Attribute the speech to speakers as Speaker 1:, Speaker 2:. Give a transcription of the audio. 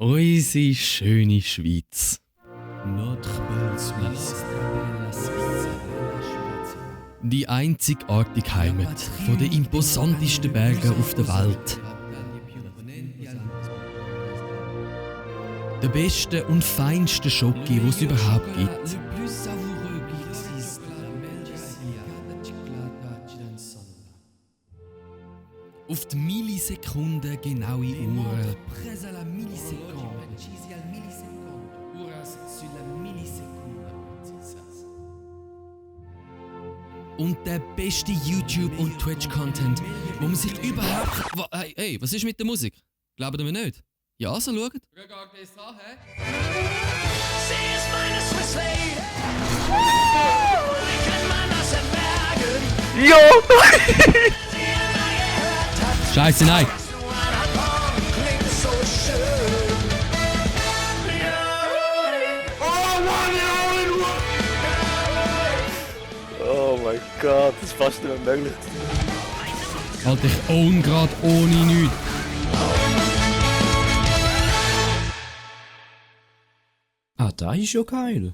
Speaker 1: Unsere schöne Schweiz. Die einzigartige Heimat von den imposantesten Bergen auf der Welt. Der beste und feinste Schoki, den es überhaupt gibt. Auf die Millisekunde genaue Uhren. Und der beste YouTube- und Twitch-Content, wo man sich überhaupt... Hey, was ist mit der Musik? Glaubt ihr mir nicht? Ja, so schaut.
Speaker 2: Regarde ça, hä?
Speaker 3: Sie ist meine Swiss Lady. Wie kann man das denn merken? Sie einmal gehört hat.
Speaker 1: Scheiße, nein!
Speaker 3: So ein Akkord klingt so schön.
Speaker 4: Oh mein Gott, das ist fast nicht mehr möglich.
Speaker 1: Alter, ich own grad ohne nichts.
Speaker 5: Ah, da ist ja geil.